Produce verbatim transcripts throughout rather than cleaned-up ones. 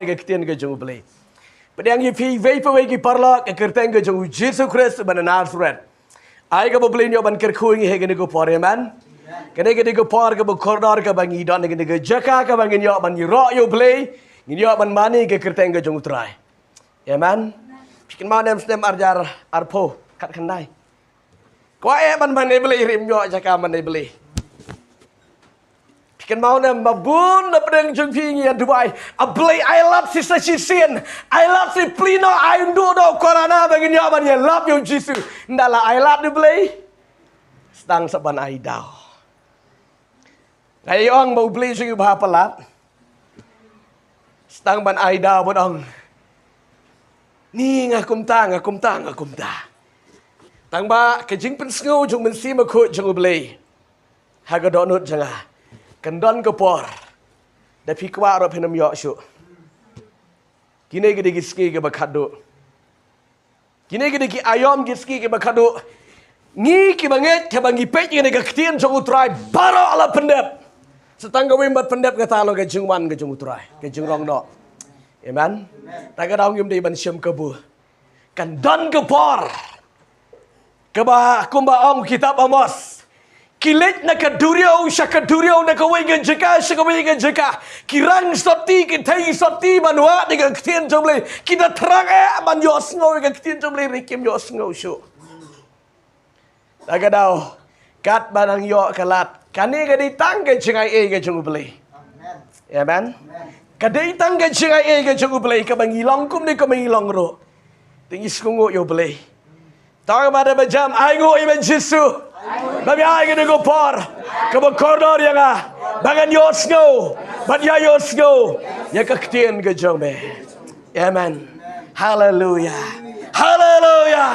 ka ktien ka jong U Blei. Pdiang ïa phi wei pa wei ki paralok ha ka kyrteng ka jong U Jisu Khrist uba na Nasareth. Ai kaba U Blei un ïoh ban kyrkhu ïa ngi ha kane ka por, amen. Kane ka dei ka por kaba kordor kaba ngi don ha kane ka jaka kaba ngin ïoh ban ïaroh ïa U Blei, ngin ïoh ban mane ha ka kyrteng ka jong U Trai. Amen. Phi kynmaw ne em snem arhajar arphew khatkhyndai. Kwah eh ban mane Blei, rim ïoh jaka mane Blei. Phi kynmaw ne em ba bun na pdeng jong phi ngi ïa duwai, A Blei, ai lad shi sa shisien, ai lad shi pli noh, ai ynduh noh u corona ba ngin ïoh ban ïalap ïa U Jisu. Ynda la ai lad U Blei, sdang sa ban ai daw. Nga ïa ong ba U Blei jong ngi uba ha palat, sdang ban ai daw ban ong, ni nga kumta, nga kumta, nga kumta. Tang ba ka jingpynsngew jong U Mynsiem Bakhuid jong U Blei ha ka dohnud jong nga, kan don ka por da phi kwah ruh phin ym ïoh shuh. Kine ki dei ki sngi kiba khadduh. Kine ki dei ki aïom ki sngi kiba khadduh. Ngi kiba ngeit, kiba ngi peit ïa kane ka ktien jong U Trai, baroh la pyndep. Sa tang kawei ym pat pyndep, kata long ka jingwan ka jong U Trai, ka jingrong noh. Amen. Ta ka daw ngim dei ban shim kabu. Kan don ka por kaba kumba ong kitab Amos, ki leit na ka duriaw sha ka duriaw, na kawei ka jaka sha kawei ka jaka. Ki rang sotti, ki thei sotti ban wad ïa ka ktien jong U Blei. Ki da thrang eh ban ïohsngew ïa ka ktien jong U Blei, hynrei kim ïohsngew shuh. Ta ka daw, katba nang ïoh ka lad, kane ka dei tang ka jingaiei ka jong U Blei. Amen. Ka dei tang ka jingaiei ka jong U Blei, kaba ngi long kumne, kaba ngi long ruh, te ngi sngewnguh ïa U Blei. Tang ba da ba jam, ainguh ïa U Jisu ba me ai kane ka por kaba kordor ïa nga, ba ngan ïohsngew, ba ngan ïa ïohsngew ïa ka ktien ka jong me. Amen. Haleluya. Haleluya.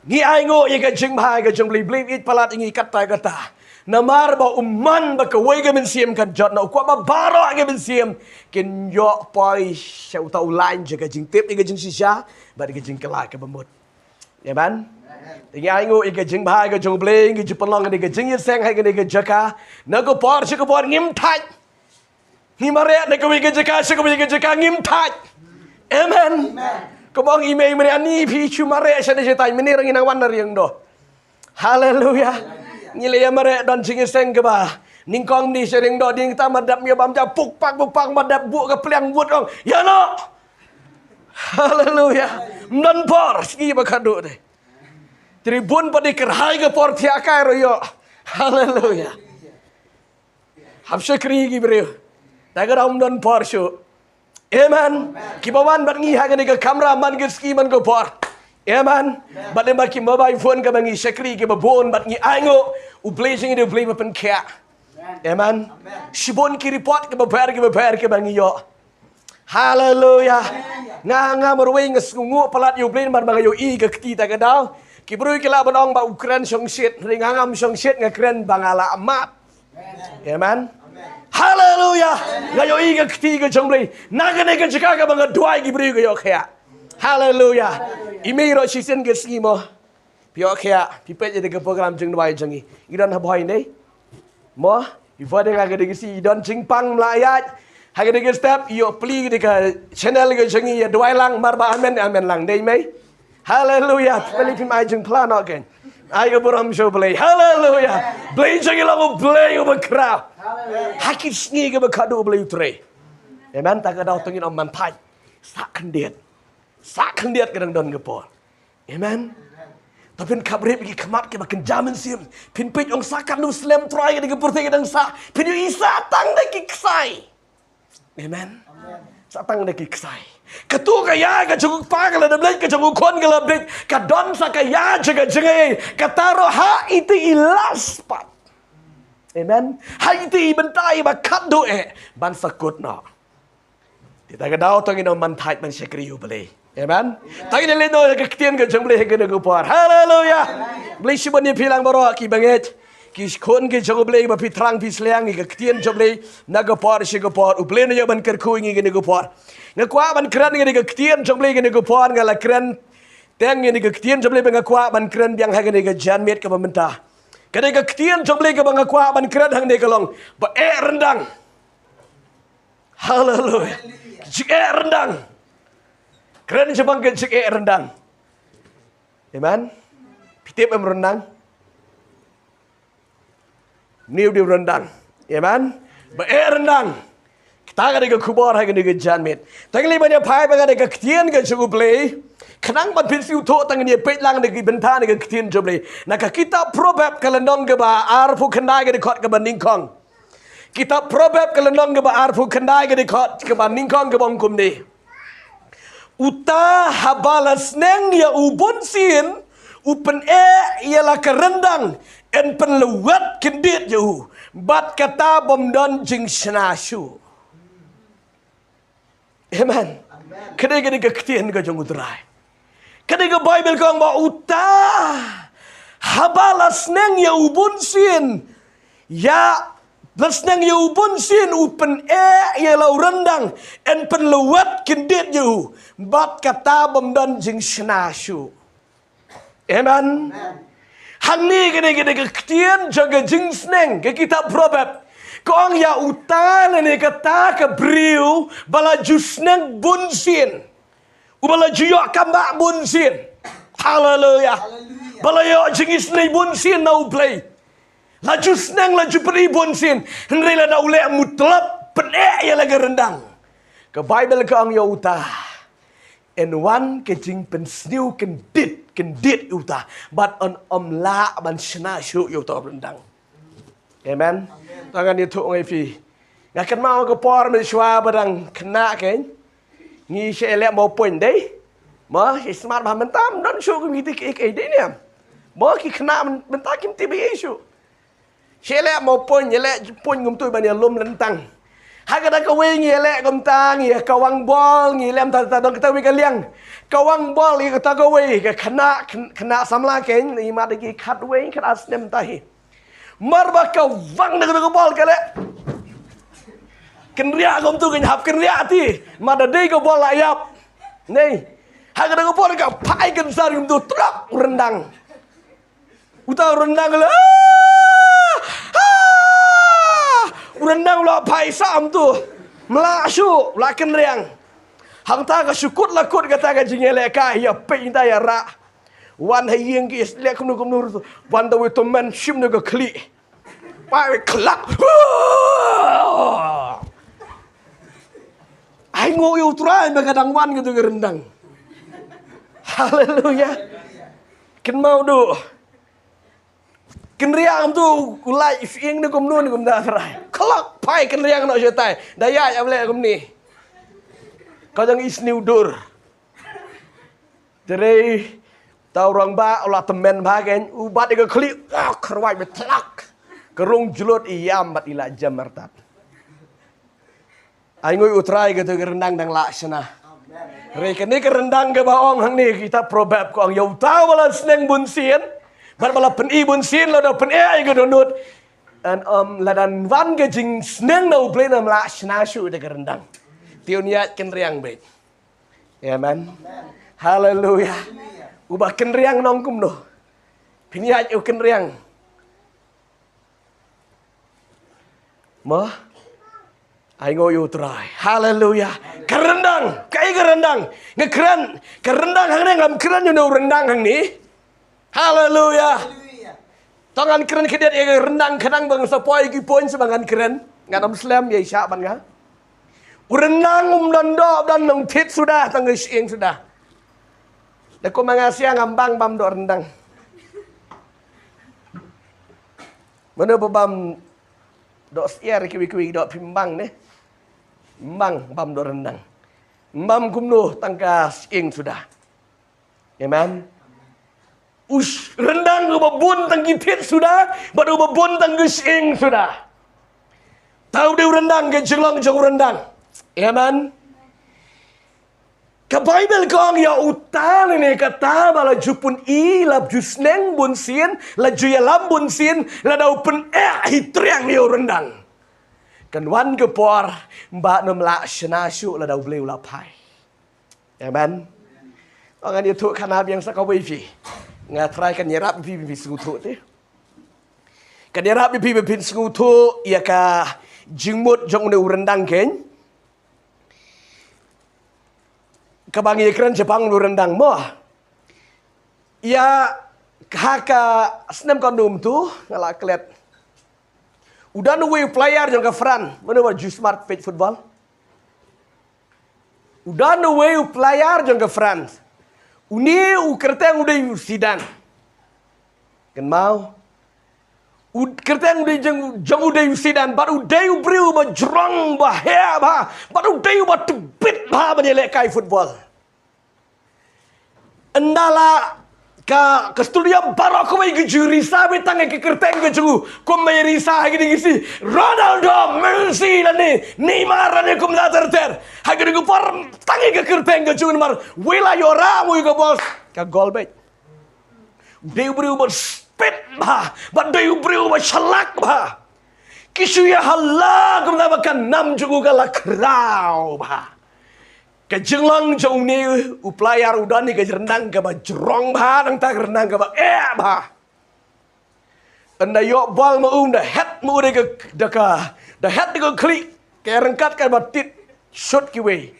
Ngi ainguh ïa ka jingbha ka jong U Blei. U Blei un ïeit palat ïa ngi katta katta. Namar ba u mon ba kawei ka mynsiem kan jot noh, u kwah ba baroh ki mynsiem kin ïoh poi sha uta u lain jong ka jingtip ïa ka jingshisha bad ka jingkylla kaba mut. Amen. Te ngi ainguh ïa ka jingbha ka jong U Blei, ngi ju pynlong ïa ka jingïaseng ha kane ka jaka. Na ka por sha ka por ngim thait. Ngi mareh na kawei ka jaka sha kawei ka jaka, ngim thait. Amen. Kumba ong i mei, mynne ani phi shu mareh sha dei shatai, mynne ruh ngi nang wan na riang doh. Haleluya. Ngi la ïa mareh, don jingïaseng kaba nyngkong mynne sha riang doh, ding ta ma dep, ïa bam ja puk pak puk pak ma dep, buh ka pliang, wut ong ïa noh. Haleluya. Ym don por, sngi ba khadduh dei. Te bun pat dei kyrhai ka por thiah kai ruh ïoh. Haleluya. Hap shakri ki briew. Ta ka daw ym don por shuh. Amen. Kiba wan bad ngi ha kane ka kamra man ka sngi man ka por. Amen. Bad lem bad ki mobile phone kaba ngi shakri kiba bun bad ngi ainguh, U Blei jong ngi dei U Blei ba pynkhiah. Amen. Shibun ki report kiba pher kiba pher kiba ngi ïoh. Haleluya. Nga, nga marwei nga sngewnguh palat ïa U Blei namar ba nga ïohi ka kti ta ka daw. Ki briew ki lah ban ong ba u kren shongshit, hynrei nga ngam shongshit, nga kren ba nga la mad. Amen. Haleluya. Nga ïohi ka kti ka jong U Blei. Na kane ka jaka kaba nga duwai, ki briew ki ïoh khiah. Haleluya. I mei ruh shisien ka sngi mo. Phi ïoh khiah, phi peit ïa ka program jingduwai jong ngi. I don ha Bhoi ne? Mo, i Bhoi ne, ha kane ka sngi i don jingpang, ym lah ïaid. Ha kane ka step i ïoh plie ïa ka channel ka jong ngi, ïa duwai lang, mar ba amen, amen lang. Dei mei? Haleluya. Phi peit, phim ai jingphla noh kein. Ai ka burom sha U Blei. Haleluya. Blei jong ngi long U Blei uba khraw. Ha ki sngi kiba khadduh U Blei u trei. Amen. Ta ka daw to ngin ym man thait. Sah khyndiat. Sah khyndiat, ka dang don ka por. Amen. To phin khapbrip ki khmat kiba kynja mynsiem. Phin peit, ong sah katno slem Trai, ka dei ka pyrthei ka dang sah. Phin ïohi sah tang da ki ksai. Amen. Sah tang da ki ksai. Kato ka ïa ka jong u Kpa ka la dep leit, ka jong u Khun ka la dep leit, ka don sa ka ïa jong ka jingaiei. Kata ruh ha ite i last part. Amen. Ha ite i bynta iba khadduh eh ban sa kut noh. Te ta ka daw to ngin ym man thait ban shakri ïa U Blei. Amen. To ngin leit noh ïa ka ktien ka jong U Blei ha kane ka por. Haleluya. Blei shibun ïa phi lang baroh kiba ngeit, ki khun ki jong U Blei, ba phi thrang phi sliang ïa ka ktien jong U Blei na ka por sha ka por. U Blei un ïoh ban kyrkhu ïa ngi kane ka por. Nga kwah ban kren ïa kane ka ktien jong U Blei kane ka por, nga la kren teng ïa kane ka ktien jong U Blei, ba nga kwah ban kren biang ha kane ka janmiet kaba mynta. Kane ka ktien jong U Blei kaba nga kwah ban kren hangne ka long ba eh ryndang. Haleluya. Jingeh ryndang. Kren shaphang ka jingeh ryndang. Amen. Phi tip em ryndang? Ni u dei ryndang. Amen. Ba eh ryndang. Kata ka dei ka khubor ha kane ka janmiet. Tang li ban ïa phai ba ka dei ka ktien ka jong U Blei. Khnang ban pynsngewthuh tang ïa peit lang da ki bynta na ka ktien jong U Blei. Na ka kitab Proverb ka lynnong kaba arphew khyndai ka dkhot kaba nyngkong. Kitab Proverb ka lynnong kaba arphew khyndai ka dkhot kaba nyngkong kaba ong kumne. Uta haba la sneng ïa u bunsien, u pyneh ïa la ka ryndang, yn pynlwet kyndit ïa u. Bad kata bym don jingshna shuh. Amen. Ka dei ka dei ka ktien ka jong U Trai. Ka dei ka Baibl ka ong ba uta haba la sneng ïa u bunsien, ïa la sneng ïa u bunsien u pyneh ïa la u ryndang, yn pynlwet kyndit ïa u. Bad kata bym don jingshna shuh. Amen. Hangne ka dei ka dei ka ktien jong ka jingsneng ka kitab Proverb. Ka ong ïa uta lane kata ka briew ba la ju sneng bunsien. Uba la ju ïoh kambah bunsien. Haleluya. Ba la ïoh jingisynei bunsien na U Blei. La ju sneng la ju pyni bunsien. Hynrei lada u leh mutlop pyneh ïa la ka ryndang. Ka Baibl ka ong ïa uta. Yn wan ka jingpynsniew kyndit, kyndit ïa uta. Bad yn ym lah ban shna shuh ïa uta u ryndang. Amen. Tang ngan ïathuh ngai phi. Nga kynmaw ka por mynshuwa ba dang khynnah kein. Ngi shu leh mo point dei. Mo shu smart ba mynta ym don shuh kum kiti kiei kiei dei ne em. Mo ki khynnah mynta kim tip ei ei shuh. Shu leh mo point, ïa leh point kumtu ban ïalum lyntang. Ha kata kawei ngi leh kumta ngi kawang bol ngi leh mynta ta dong kata wei ka liang. Kawang bol ngi kata kawei ka khynnah khynnah samla kein ngi mat ki khatwei khatar snem ta hi. Mar ba ka wang da ka bol ka leh. Kynriah kumtu kan hap kynriah ti. Mar da dei ka bol la ïap. Nei. Ha ka da ka bol ka phai kan sar kumtu trok ryndang. Uta ryndang la. Ah! Ryndang la phai sam tu. Mla shu la kynriang. Hangta ka shukut la kut kata ka jingïaleh ka ïa pei ta ïa ra. Wan ha ïing ki leh kumno kumno ruh. Wan da wei tymmen shim na ka khlieh. Pai wei khlak. Ai ngo ïa u Trai ba ka dang wan ka tu ka ryndang. Haleluya. Kynmaw du. Kynriang tu u lai ïing ni kumno ni kumda Trai. Khlak pai kynriang no shatai. Da ïa ïa leh kumni. Ka dang isniw dur. Te dei ta u rangbah u la tymmen bha kein u bat ïa ka khlieh, oh, kyrwai beit tlak. Ka rung jlut ïam bad i la jem artat. Ai ngui u Trai ka tu ka ryndang dang lah shna. Re kane ka ryndang kaba ong hangne kitab Proverb ka ong ïa uta ba la sneng bunsien bad ba la pyni bunsien la da pyneh ïa ka dohnud. Yn ym lada wan ka jingsneng na U Blei ym lah shna shuh da ka ryndang. Te un ïaid kynriang beit. Amen. Haleluya. Uba kynriang nong kumno? Phin ïaid u kynriang. Mo? Ai ngui u Trai. Haleluya. Ka ryndang, kaei ka ryndang? Nga kren ka ryndang hangne ngam kren ïa u ryndang hangne. Haleluya. To ngan kren khyndiat ïa ka ryndang khnang ba ngan sa poi ki point sa ba ngan kren. Ngan ym slem ïa i shah ban nga. U ryndang um don doh don nongthied suda tang ka shyieng suda. Da kum nga sia ngam bang bam doh ryndang. Mano ba bam doh syiar kiwi kiwi doh phim bang ne. Bang bam doh ryndang. Bam kumno tang ka shyieng suda. Amen. Ush, ryndang uba bun tang ki thied suda, bad uba bun tang ki shyieng suda. Tau dei u ryndang ka jinglong jong u ryndang. Amen. Ka Baibl ka ong ïa uta ne kata ba la ju pun i la ju sneng bunsien, la ju ïalam bunsien, la dau pun eh hi triang ïa u ryndang. Kan wan ka por ba nym lah shna shuh la dau blei u la phai. Amen. Ngan ïathuh khana biang sa kawei phi. Nga trai kan ïarap phi phi sngewthuh te. Kan ïarap phi phi sngewthuh ïa ka jingmut jong une u ryndang kein. kaba ngi kren shaphang u ryndang mo. Ïa ha ka snem ka num tu nga la klet. U don uwei u player jong ka France, mano ba ju smart peit football. U don uwei u player jong ka France. Une u kyrteng u dei u Zidane. Kynmaw. U kyrteng u dei jong, jong u dei u Zidane, bad u dei u briew ba jrong ba heh bha, bad u dei uba tbit bha ban ïalehkai football. Ynda la ka, ka stadium baroh kawei ka ju risa beit tang ïa ka kyrteng ka jong u. Kumba ïa risa ha kine ki sngi, Ronaldo, Messi lane Neymar lane kumta ter ter. Ha kine ki por tang ïa ka kyrteng ka jong u namar wei la ïoh rah mo ïa ka bol, ka gol beit. U dei u briew ba speed bha, bad u dei u briew ba shalak bha. Ki shu ïa hala kumta ba ka nam jong u ka la khraw bha. Ka jinglong jong une u player u don ïa ka ryndang kaba jrong bha, nangta ka ryndang kaba eh bha. Ynda ïoh bol ma u, da head ma u da ka, da ka, da head da ka khlieh, ka ryngkat kaba tit, shot kiwei.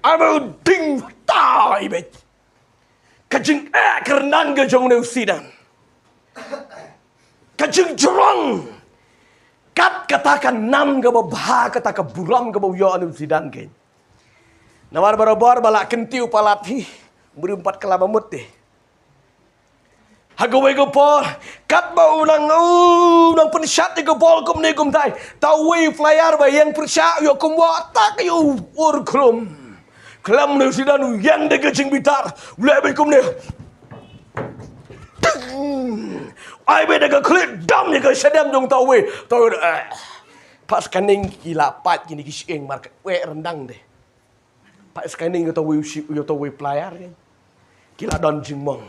Ai ma u ding tai beit. Ka jingeh ka ryndang ka jong une u Zidane. Ka jingjrong. Kat kata ka nam kaba bha, kata ka burom kaba u ïoh une u Zidane kein. Namar barabor ba la kynti u palat hi, mri um pat khlem mut te. Ha kawei ka por, katba u nang, u nang pynshad ïa ka bol kumne kumtai, uta uwei u player ba ïeng pyrshah, u ïoh kumba, tak ïa u ur khlem. Khlem ne u Zidane u ïeng da ka jingbitar, u leh beit kumne. Ting! Ai beit da ka khlieh dam ïa ka shadem jong uta uwei, uta uwei, eh. Pat scanning ki la pait kine ki shyieng mar ka wei ryndang de. Pat scanning uta uwei u shi, uta uwei u player kein. Ki la don jingmong.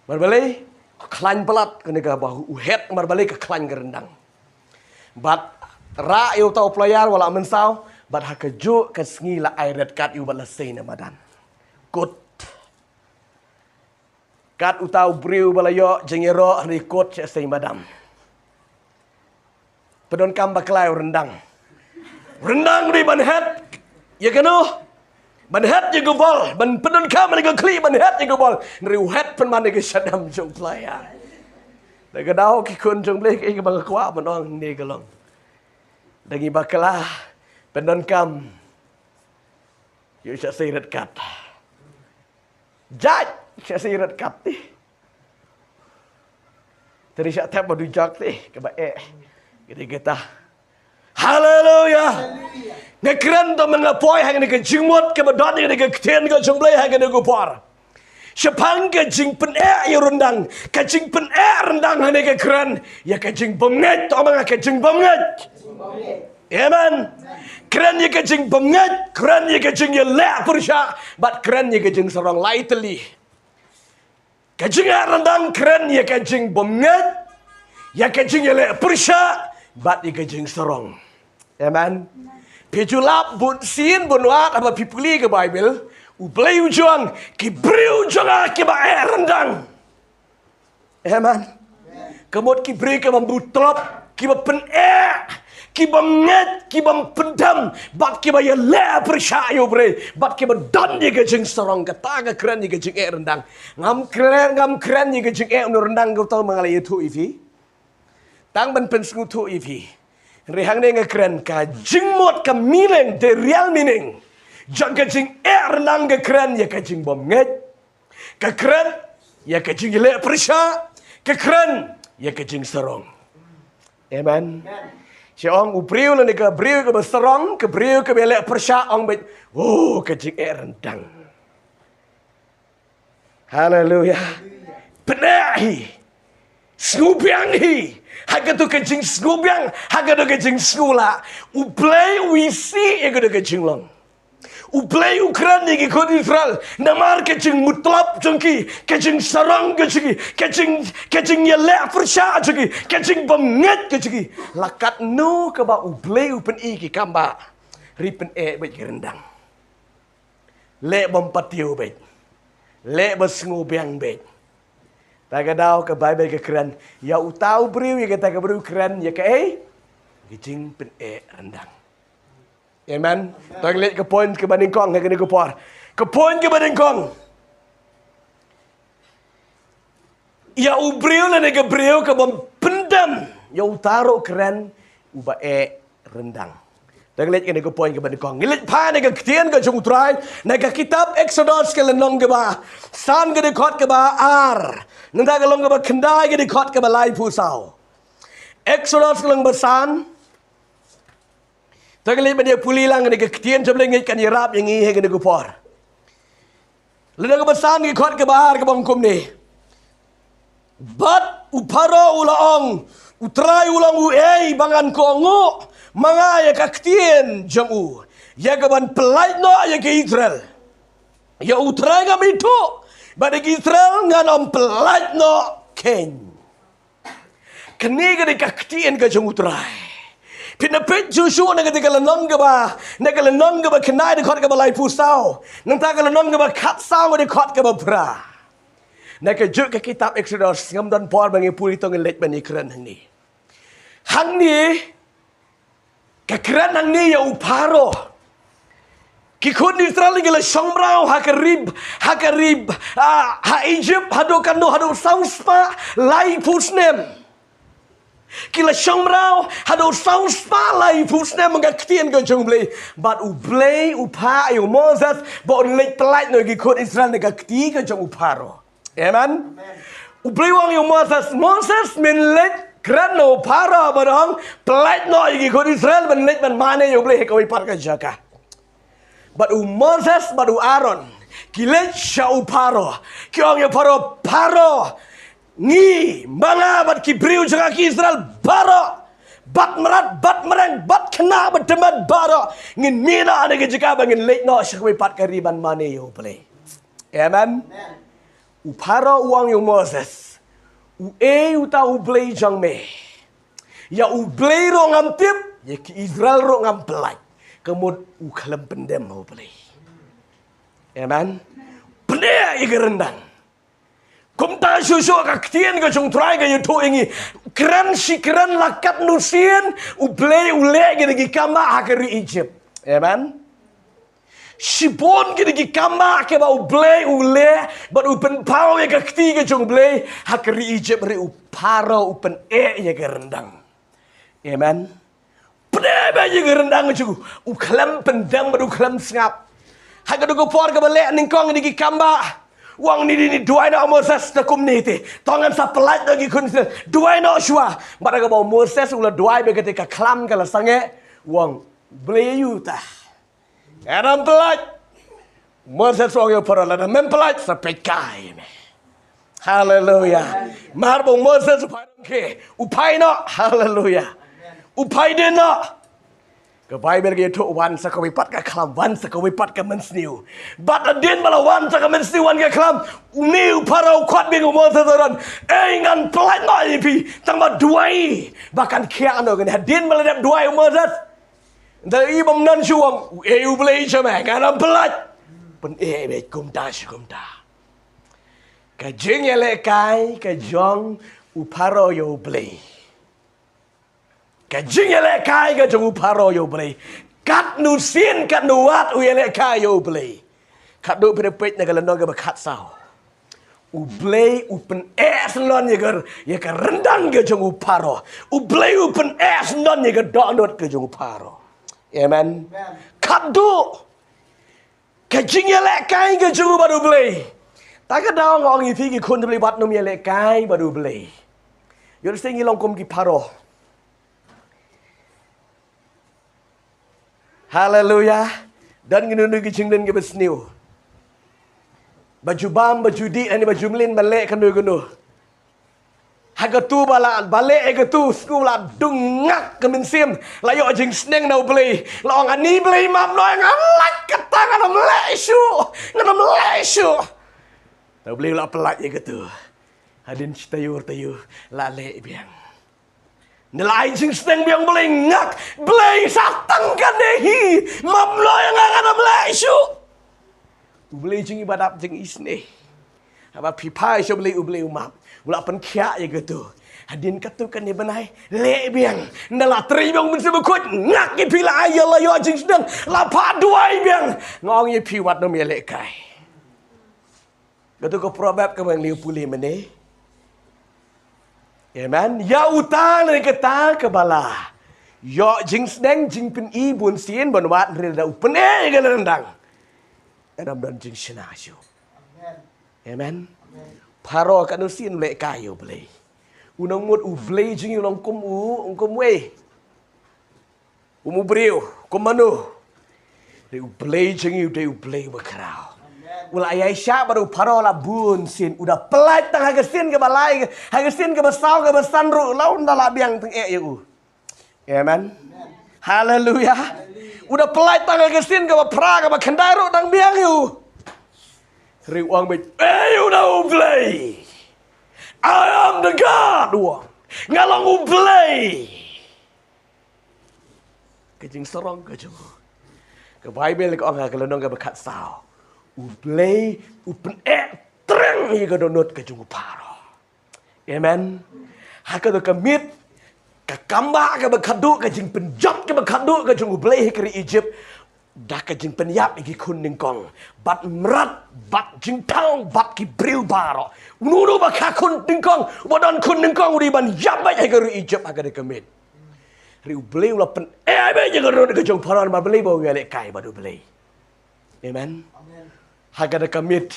Mar balei, ka khlaiñ palat kane kaba u head mar balei ka khlaiñ ka ryndang. Bad rah ïa uta u player wat la mynsaw, bad ha kajuh ka sngi la ai red card ïa u bad la sei na madan. Kut. Kat uta u briew ba la ïoh jingïaroh hynrei kut sha sei madan. Pyndonkam bakla ïa u ryndang. Ryndang dei ban head ïa kano? Ban head ïa ka bol, ban pyndonkam ïa ka khlieh ban head ïa ka bol. Hynrei u head pynban ïa ka shadem jong u player. Da ka daw ki khun jong U Blei, kaei kaba nga kwah ban ong ne ka long. Da ngi bakla, pyndonkam. Ïoh sha sei red card. Judge, sha sei red card te. Te ri sha thep ba dujok te, kaba eh. Kata kata. Haleluya. Nga kren to ma nga poi ha kane ka jingmut kaba don ha kane ka ktien ka jong U Blei ha kane ka por. Shaphang ka jingpyneh ïa u ryndang, ka jingpyneh ryndang ha kane ka kren ïa ka jingbymngeit, to ma nga ka jingbymngeit. Amen. Kren ïa ka jingbymngeit, kren ïa ka jingïaleh pyrshah, bad kren ïa ka jingsarong, lai tylli. Ka jingeh ryndang kren ïa ka jingbymngeit, ïa ka jingïaleh pyrshah, bad ïa ka jingsarong. Amen. Phi ju lap bun sien bun wat haba phi pule ka Baibl, U Blei u ong, ki briew jong nga kiba eh ryndang. Amen. Ka mut ki briew kiba mutlop, kiba pyneh, kiba ngeit, kiba pyndem, bad kiba ïaleh pyrshah ïa U Blei, bad kiba don ïa ka jingsarong, kata ka kren ïa ka jingeh ryndang. Ngam kren, ngam kren ïa ka jingeh une u ryndang, kato ma nga la ïathuh ïa phi. Tang ban pynsngewthuh ïa phi. Hynrei hangne nga kren ka jingmut, ka meaning, the real meaning jong ka jingeh ryndang, ka kren ïa ka jingbymngeit. Ka kren ïa ka jingïaleh pyrshah, ka kren ïa ka jingsarong. Amen. Sha ong u briew lane ka briew kaba sarong, ka briew kaba ïaleh pyrshah, ong beit, oh, ka jingeh ryndang. Haleluya. Pyneh hi. Sngewbiang hi. Ha kato ka jingsngewbiang, ha kato ka jingsngewlah, U Blei u isih ïa kato ka jinglong. U Blei u kren ïa ki khun Israel namar ka jingmutlop jong ki, ka jingsarong ka jong ki, ka jing, ka jingïaleh pyrshah jong ki, ka jingbymngeit ka jong ki. La katno kaba U Blei u pyni ki kam ba, ri pyneh beit ki ryndang. Leh bym patiew beit. Leh ba sngewbiang beit. Ta ka daw ka Baibl ka kren ïa uta u briew, ïa kata ka briew kren ïa kaei? Ka jingpyneh ryndang. Amen. Tang leh ka point kaba nyngkong ha kane ka por. Ka point kaba nyngkong. Ïa u briew lane ka briew ka bym pyndem ïa uta ruh u kren uba eh ryndang. Te ngi leit kane ka point kaba nyngkong. Ngi leit phai na ka ktien ka jong u Trai na ka kitab Exodus ka lynnong kaba san ka dkhot kaba ar. Nangta ka lynnong kaba khyndai ka dkhot kaba laiphew saw. Exodus ka lynnong ba san. Te ngi leit ban ïa pule lang kane ka ktien jong U Blei, ngeit kan ïarap ïa ngi ha kane ka por. Lynnong kaba san ka dkhot kaba ar kaba ong kumne. Bad u Pharaoh u la ong, U Trai u la ong uei ba ngan kohnguh ma nga ïa ka ktien jong u, ïa kaban pyllait noh ïa ki Israel. Ïa U Trai ngam ithuh, bad ïa ki Israel ngan ym pyllait noh keiñ. Kane ka dei ka ktien ka jong U Trai. Phin ïa peit shuh shuh na kata ka lynnong kaba, na ka lynnong kaba khyndai dkhot kaba laiphew saw. Nangta ka lynnong kaba khatsaw dkhot kaba phra. Na kajuh ka kitab Exodus ngam don por ba ngi pule, to ngin leit ban ïakren hangne. Hangne ka kren hangne ïa u Pharaoh. Ki khun Israel ki la shong mraw ha ka ri, ha ka ri, ah, ha Egypt, haduh katno, haduh saw spah laiphew snem. Ki la shong mraw haduh saw spah laiphew snem ha ka ktien ka jong U Blei. Bad U Blei u phah ïa u Moses ba un leit pyllait noh ïa ki khun Israel na ka kti ka jong u Pharaoh. Amen. U Blei u ong ïa u Moses, Moses, men leit kren ïa u Pharaoh bad ong, pyllait noh ïa ki khun Israel ban leit ban mane ïa U Blei ha kawei pat ka jaka. Bad u Moses bad u Aaron ki leit sha u Pharaoh, ki ong ïa u Pharaoh, Pharaoh, ngi ma nga bad ki briew jong nga ki Israel baroh, bad mrad bad mreng bad khynnah bad tymmen baroh, ngin mih noh na ka jaka ba ngin leit noh sha kawei pat ka ri ban mane ïa U Blei. Amen. Amen. U Pharaoh u ong ïa u Moses, uei uta U Blei jong me? Ïa U Blei ruh ngam tip, ïa ki Israel ruh ngam pyllait. Ka mut u khlem pyndem ha U Blei. Amen. Pyneh ïa ka ryndang. Kumta shuh shuh ka ktien ka jong U Trai ka ïathuh ïa ngi. Kren shi kren la katno sien U Blei u leh ïa ki kambah ha ka ri Egypt. Amen. Shibun ki dei ki kambah kiba U Blei u leh bad u pynpaw ïa ka kti ka jong U Blei ha ka ri Egypt, ri u Pharaoh u pyneh ïa ka ryndang. Amen. Pyneh bha ïa ka ryndang jong u, u khlem pyndem bad u khlem sngap. Ha ka dei ka por kaba leh nyngkong ïa ki kambah, u ong, ni, ni, ni duwai noh Moses, da kumne te to ngan sa pyllait noh ïa ki khun Israel. Duwai noh shuwa. Bad ha kaba u Moses u la duwai bad kata ka khlam ka la sangeh, u ong, Blei ïa uta. Ngan ym pyllait. Moses u ong ïa u Pharaoh, lada mem pyllait sa peit kai ïa me. Haleluya. Mar ba u Moses u phai noh, u phai noh. Haleluya. U phai dien noh. Ka Baibl ka ïathuh wan sa kawei pat ka khlam, wan sa kawei pat ka mynsniew. Bad hadien ba la wan sa ka mynsniew, wan ka khlam, une u Pharaoh u khot biang ïa u Moses, u ong, ei, ngan pyllait noh ïa phi, tang ba duwai ba kan khiah noh kane. Hadien ba la dep duwai u Moses, da i bym don shuh, u ong, uei U Blei jong me, ngan ym pyllait. Pyneh bha kumta shi kumta. Ka jingïalehkai ka jong u Pharaoh ïa U Blei. Ka jingïalehkai ka jong u Pharaoh ïa U Blei. Katno sien, katno wat u ïalehkai ïa U Blei. Katno phi peit na ka lynnong kaba khatsaw. U Blei u pyneh syndon ïa ka, ïa ka ryndang ka jong u Pharaoh. U Blei u pyneh syndon ïa ka dohnud ka jong u Pharaoh. Amen. Amen. Katno ka jingïalehkai ka jong u bad U Blei. Ta ka daw nga ong ïa phi ki khun U Blei, wat nym ïalehkai bad U Blei. Ïoh shisha ngi long kum ki Pharaoh. Haleluya. Don kano kano ki jingleh kiba sniew. Ba ju bam, ba ju dih, lane ba ju mlien ban leh kano kano. Ha katu ba la, ba leh ïa katu, shu la dung ngak ka mynsiem. La ïoh jingsneng na U Blei. La ong, ani Blei, map noh, ngan lait kata, ngan ym leh shuh. Ngan ym leh shuh. Te U Blei u la pyllait ïa katu. Hadien shi taïew taïew la leh biang. Ngi la ai jingsneng biang, Blei ngak, Blei, sa tang kane hi, map noh ïa nga, ngan ym leh shuh. U Blei jong ngi ba dap jingisynei. Haba phi phai sha U Blei, U Blei u map. U la pynkhiah ïa katu. Hadien katto katne bnai, leh biang. Nda la trei biang u Mynsiem Bakhuid, ngak ïa phi la ai ïa la ïoh jingsneng, la phah duwai biang. Nga ong ïa phi wat nym ïalehkai. Kato ka Proverb kaba ngi pule mynne. Amen. Ïa uta lane kata kaba la ïoh jingsneng jingpyni bunsien ban wad hynrei lada u pyneh ïa ka lynti ryndang, ym don jingshna shuh. Amen. Pharaoh katno sien u lehkai ïa U Blei. U nang mut U Blei jong ngi u long kum u, kum uei? Kum u briew, kum mano? Dei U Blei jong ngi u dei U Blei uba khraw. U la ïaishah bad u Pharaoh la bunsien, u da pyllait tang ha ka sien kaba lai, ha ka sien kaba saw, kaba san ruh, la u nda la biang tang eh ïa u. Amen. Haleluya. U da pyllait tang ha ka sien kaba phra, kaba khyndai ruh dang biang ïa u. Hynrei u ong beit, ei, u da U Blei. I am the God, u ong. Nga long U Blei. Ka jingsarong ka jong u. Ka Baibl ka ong ha ka lynnong kaba khatsaw, U Blei u pyneh treng ïa ka dohnud ka jong u Pharaoh. Amen. Ha kata ka miet, ka kam ba kaba khadduh, ka jingpynjot kaba khadduh ka jong U Blei ha ka ri Egypt, da ka jingpynïap ïa ki khun nyngkong, bad mrad, bad jingthaw, bad ki briew baroh. Uno uno ba kha khun nyngkong, uba don khun nyngkong, u dei ban ïap beit ha ka ri Egypt ha kata ka miet. Hynrei U Blei u la pyneh beit ïa ka dohnud ka jong u Pharaoh, namar balei? Ba u ïalehkai bad U Blei. Amen. Ha kata ka miet,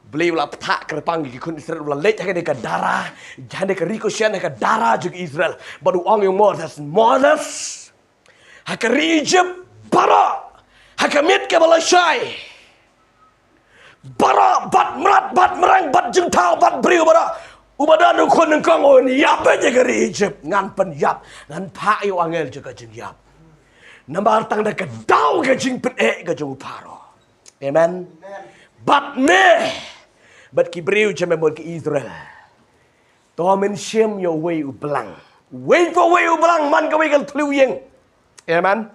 U Blei u la pynthah kyrpang ïa ki khun Israel, u la leit ha kata ka dara, ha kata ka ri Goshen, ha ka dara jong ki Israel. Bad u ong ïa u Moses, Moses, ha ka ri Egypt baroh, ha ka miet kaba lashai, baroh, bad mrad, bad mreng, bad jingthaw, bad briew baroh, uba don u khun nyngkong, un ïap beit ha ka ri Egypt. Ngan pynïap, ngan phah ïa u angel jong ka jingïap. Namar tang da ka daw ka jingpyneh ka jong u Pharaoh. Amen. Bad me, bad ki briew jong me, bad ki Israel, to men shim ïa uwei u blang. Uwei pa uwei u blang man kawei ka thliew ïing. Amen.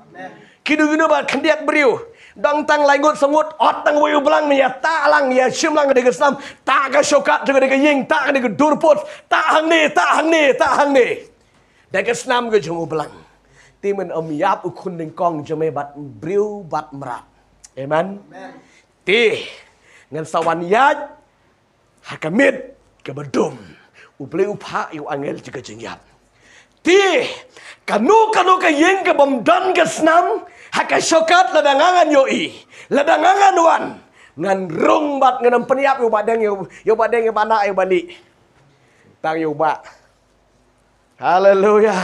Kino kino ba khyndiat briew, dang tang lai ngut saw ngut, ot tang uwei u blang, me ïa tah lang, ïa shim lang ka dei ka snam, tah ka shortcut jong ka dei ka ïing, tah ka dei ka dur post, tah hangne, tah hangne, tah hangne. Da ka snam ka jong u blang. Te men ym ïap u khun nyngkong jong me bad briew bad mrad. Amen. Te ngan sa wan ïaid ha ka miet kaba dum. U Blei u phah ïa u angel jong ka jingïap. Te kano kano ka ïing kabym don ka snam ha ka shortcut, lada nga ngan ïohi, lada nga ngan wan, ngan rung bad ngan ym pynïap ïa u Bahdeng, ïa u Bahdeng, ïa u Bahna, ïa u Bahlieh. Tang ïa u Bah. Haleluya.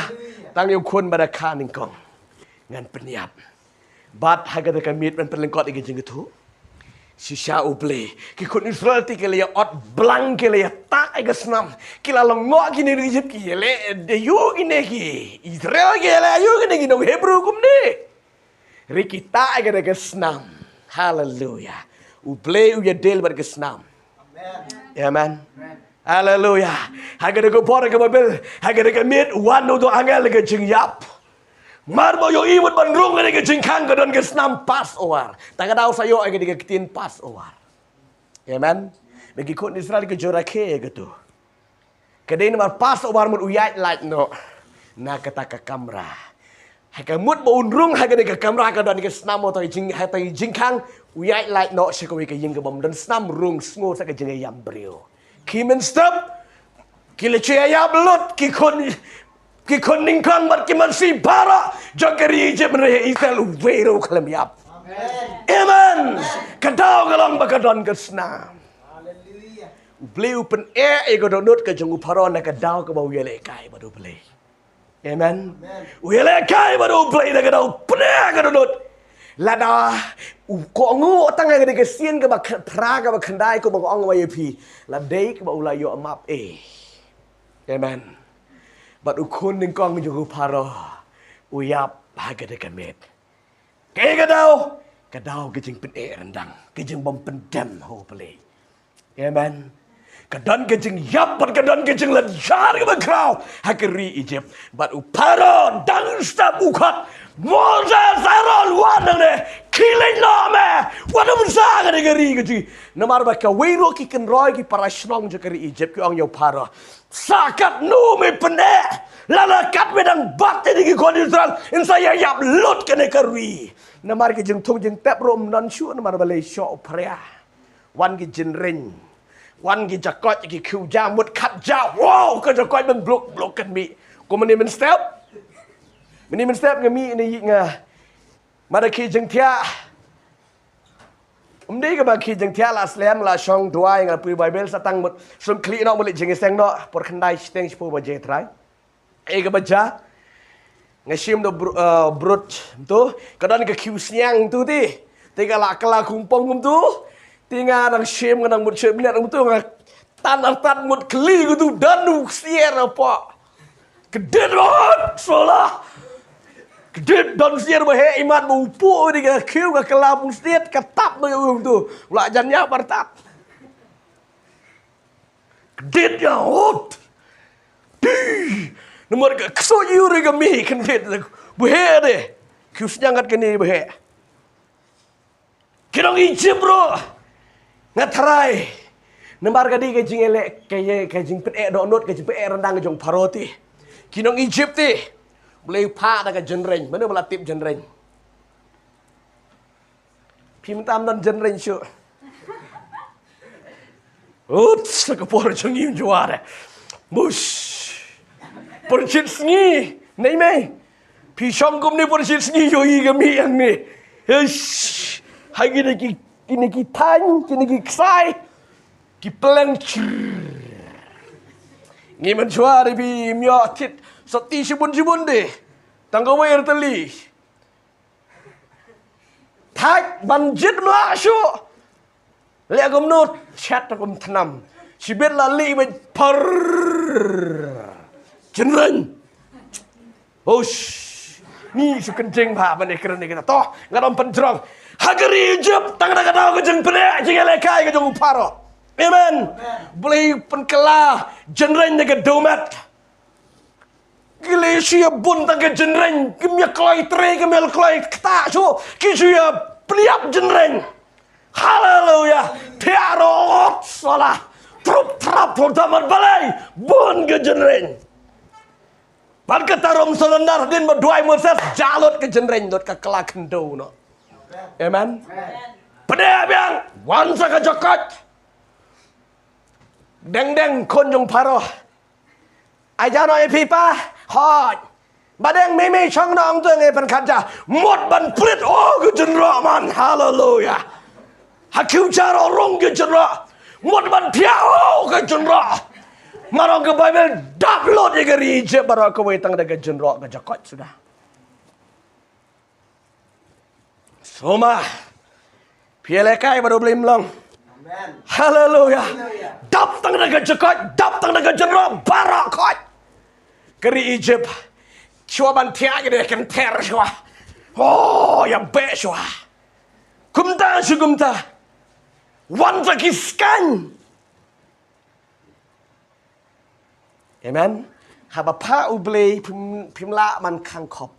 Tang ïa u khun ba da kha nyngkong ngan pynïap. Bad ha kata ka miet ban pynlyngkot ïa ka jingkyntu, shisha U Blei, ki khun Israel te ki la ïa ot blang, ki la ïa tah ïa ka snam, ki la lyngngoh kine ki Egypt, ki ïa leh aïu kine ki Israel, ki ïa leh aïu kine ki nong Hebru kumne. Hynrei ki tah ïa kata ka snam. Haleluya. U Blei u ïadei bad ka snam. Amen. Haleluya. Ha kata ka por kaba bun, ha kata ka miet, wan uto u angel ka jingïap. Namar ba u ïohi mut ban rung ïa ka jingkhang ka don ka snam Passover. Te ka daw sa ïoh ïa ka ktien Passover. Amen. Ba ki khun Israel ki ju rakhe ïa kato. Ka dei namar Passover mut u ïaid lait noh na kata ka kamra. Ha ka mut ba un rung ha kata ka kamra ka don ka snam, uta ka jing, ha uta ka jingkhang, u ïaid lait noh sha kawei ka ïing kabym don snam, rung sngew sa ka jingïam briew. Ki mynstep, ki la shu ïaïap lut, ki khun, ki khun nyngkong bad ki masi baroh jong ka ri Egypt, hynrei ha Israel uwei ruh u khlem ïap. Amen. Ka daw ka long ba ka don ka snam. U Blei u pyneh ïa ka dohnud ka jong u Pharaoh na ka daw kaba u ïalehkai bad U Blei. Amen. U ïalehkai bad U Blei na ka daw u pyneh ïa ka dohnud. Lada u kohnguh tang ha kata ka sien kaba kh-, phra kaba khyndai, kumba nga ong ïa phi, la dei kaba u la ïoh map eh. Amen. Bad u khun nyngkong jong u Pharaoh u ïap ha kata ka miet. Kaei ka daw? Ka daw ka jingpyneh ryndang, ka jingbym pyndem ha U Blei. Amen. Ka don ka jingïap bad ka don ka jinglynjar kaba khraw ha ka ri Egypt. Bad u Pharaoh dang step u khot, Moses, Aaron, wan hangne, khie leit noh me, wat ym sah ha kane ka ri ka jong ngi. Namar ba kawei ruh ki kynroi ki para shnong jong ka ri Egypt ki ong ïa u Pharaoh, sa katno me pyneh, lada katno me dang bat ïa ki khun Israel, yn sa ïa ïap lut kane ka ri. Namar ki jingthung jingtep ruh ym don shuh namar balei, shoh phria. Wan ki jingreng, wan ki jakoit, ki khiew ja mut khat ja, wow, ka jakoit ban bluk bluk kan mih. Kum mynne mynstep, mynne mynstep nga mih ne ïa nga. Mada ki jingthiah, ym dei kaba ki jingthiah la slem la shong duwai, nga pule Baibl sa tang mut sum khlieh noh mut leit jingïaseng noh por khyndai shiteng shiphew baje trai. Ei kaba ja, nga shim da br-, eh, brut kumto, ka don ka khiew sniang kumto te. Te ka la kylla kungpong kumto. Te nga dang shim, nga dang mut shim miet kumto, nga tan artat mut khlieh kumto, don u ksiar hapoh. Kdit bad sola. Kdit, don ksiar ba heh imat ba u puh ïa ka khiew, ka kylla pung stet, ka tap ba u kumto. U la jan ïap artat. Kdit ïa ut. Di. Namar ka ksuid ïa u ri ka mih kyndit. Ba heh de. Khiew sniang kat kane ba heh. Ki nong Egypt ruh nga tharai. Namar ka dei ka jingïaleh, ka ïa, ka jingpyneh dohnud, ka jingpyneh ryndang jong Pharaoh te. Ki nong Egypt te. Balei u phah da ka jingreng. Mano ba la tip jingreng? Phi mynta ym don jingreng shuh. Ups, ka por jong ngi ym jwar eh. Bush. Por shit sngi. Nei mei. Phi shong kumne por shit sngi ïohi ka mih hangne. Eish. Ha kine ki, kine ki thaiñ, kine ki ksai. Ki pleng. Ngi mynshwa ri phi ym ïoh thied sotti shibun shibun de. Tang kawei artylli. Thait ban jied ym lah shuh. Leh kumno, shet kum thnam. Shibit la lih beit phar. Jingreng. Ush. Ngi shu kynjing bha ban ïakren ïa kita. To, nga dang pynjrong. Ha ka ri Egypt, tang da ka daw ka jingpyneh, jingïalehkai ka jong u Pharaoh. Amen. Blei pynkylla jingreng na ka dewmet. Ki leh shu ïa bun tang ka jingreng, kim ïa kloi trei, kim ïa kloi ktah shuh, ki shu ïa pynïap jingreng. Haleluya. Thiah rot sala. Trup trap trup tamat balei. Bun ka jingreng. Bad kata ruh ym sngewdon nadien ba duwai Moses, jah lut ka jingreng, lut ka kylla khyndew noh. Amen. Pyneh biang, wan sa ka jakoit. Deng deng khun jong Pharaoh. Ai ja noh ïa phi pa, hooid. Ba deng mei mei shong noh ong to ngi pynkhat ja. Mut ban plit, oh, ka jingroh man, haleluya. Ha khiew ja ruh rung ka jingroh. Mut ban thiah, oh, ka jingroh. Mar ong ka Baibl, dap lut ïa ka ri Egypt baroh kawei tang da ka jingroh ka jakoit suda. Sngewma. Phi ïalehkai bad U Blei, ym long? Amen. Haleluya. Haleluya. Dap tang da ka jakoit, dap tang da ka jingroh, baroh koit. Ka ri Egypt. Shuwa ban thiah ki dei kynther shuwa. Oh, ïa beh shuwa. Kumta shu kumta. Wan sa ki skaiñ. Amen. Haba phah U Blei phim, phim lah ban khang khop.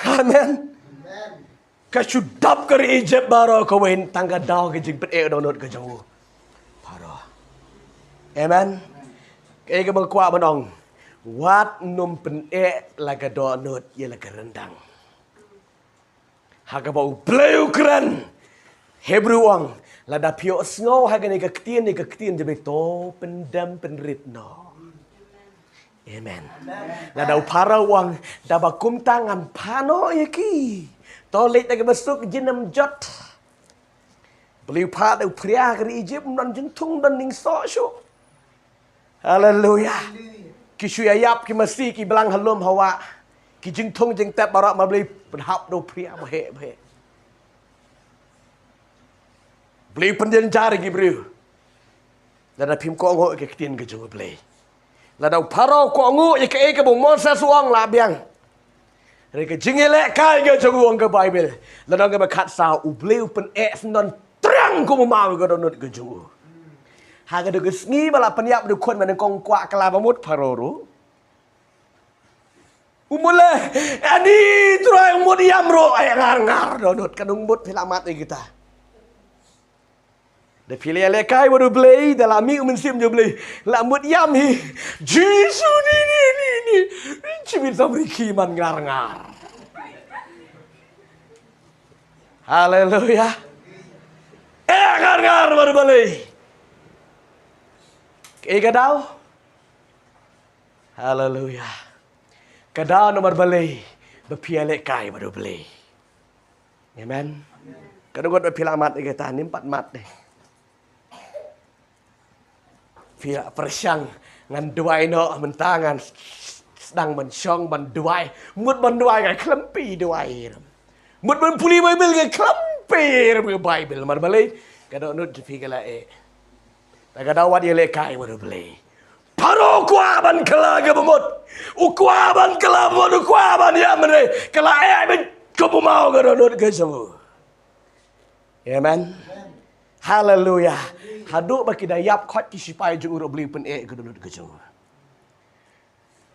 Amen. Ka shu dap ka ri Egypt baroh kawei tang ka daw ka jingpyneh dohnud ka jong u Pharaoh. Amen. Kaei kaba nga kwah ban ong. Wat nym pyneh la ka dohnud ïa la ka ryndang. Ha kaba U Blei u kren. Hebru u ong, lada phi ïohsngew ha kane ka ktien, ne ka ktien jong U Blei, to pyndem pynrit noh. Amen. Lada u Pharaoh u ong, da ba kumta ngan phah noh ïa ki. To leit da kaba suk jin ym jot. Balei u phah da u phria ha ka ri Egypt, ym don jingthung, ym don ning soh shuh. Haleluya. Ki shu ïa ïap ki masi, ki blang ha lum ha wah. Ki jingthung jingtep baroh, ma Blei pynhap da u phria ba heh ba heh. Blei pynjynjar ïa ki briew. Lada phim kohnguh ïa ka ktien ka jong U Blei. Lada u Pharaoh kohnguh ïa kaei kaba u Moses u ong, la biang. Hynrei ka jingïalehkai ka jong u, ong ka Baibl, lada ong kaba khatsaw, U Blei u pyneh syndon triang kum u maw ïa ka dohnud ka jong u. Ha ka dei ka sngi ba la pynïap da u khun ba nyngkong, u kwah kylla ba mut Pharaoh ruh. U mut leh, ani Trai, u mut ïam ruh, eh, ngar ngar dohnud, ka dei u mut, phi la mad ïa kita. Da phi la ïalehkai bad U Blei, da la mih u Mynsiem jong U Blei, la mut ïam hi. Jisu ni ni ni ni. Shibit samrkhie man ngar ngar. Haleluya. Eh, ngar ngar bad U Blei. Kaei ka daw? Haleluya. Ka daw namar balei? Ba phi ïalehkai bad U Blei. Amen. Ka dei ngut ba phi la mad ïa kita, ym pat mad de. Phi la pyrshang, ngan duwai noh, mynta ngan sdang ban shong ban duwai. Mut ban duwai, nga khlem plie duwai ruh. Mut ban pule Baibl, nga khlem plie ruh Baibl. Namar balei? Ka dohnud jong phi ka la eh. Te ka daw wat ïalehkai bad U Blei. Pharaoh u kwah ban kylla kaba mut. U kwah ban kylla ba mut, u kwah ban ïam, hynrei ka la eh beit kum u maw, ka dohnud ka jong u. Amen. Haleluya. Haduh ba ki da ïap khoit ki shipai jong u ruh, U Blei u pyneh, ka dohnud ka jong u.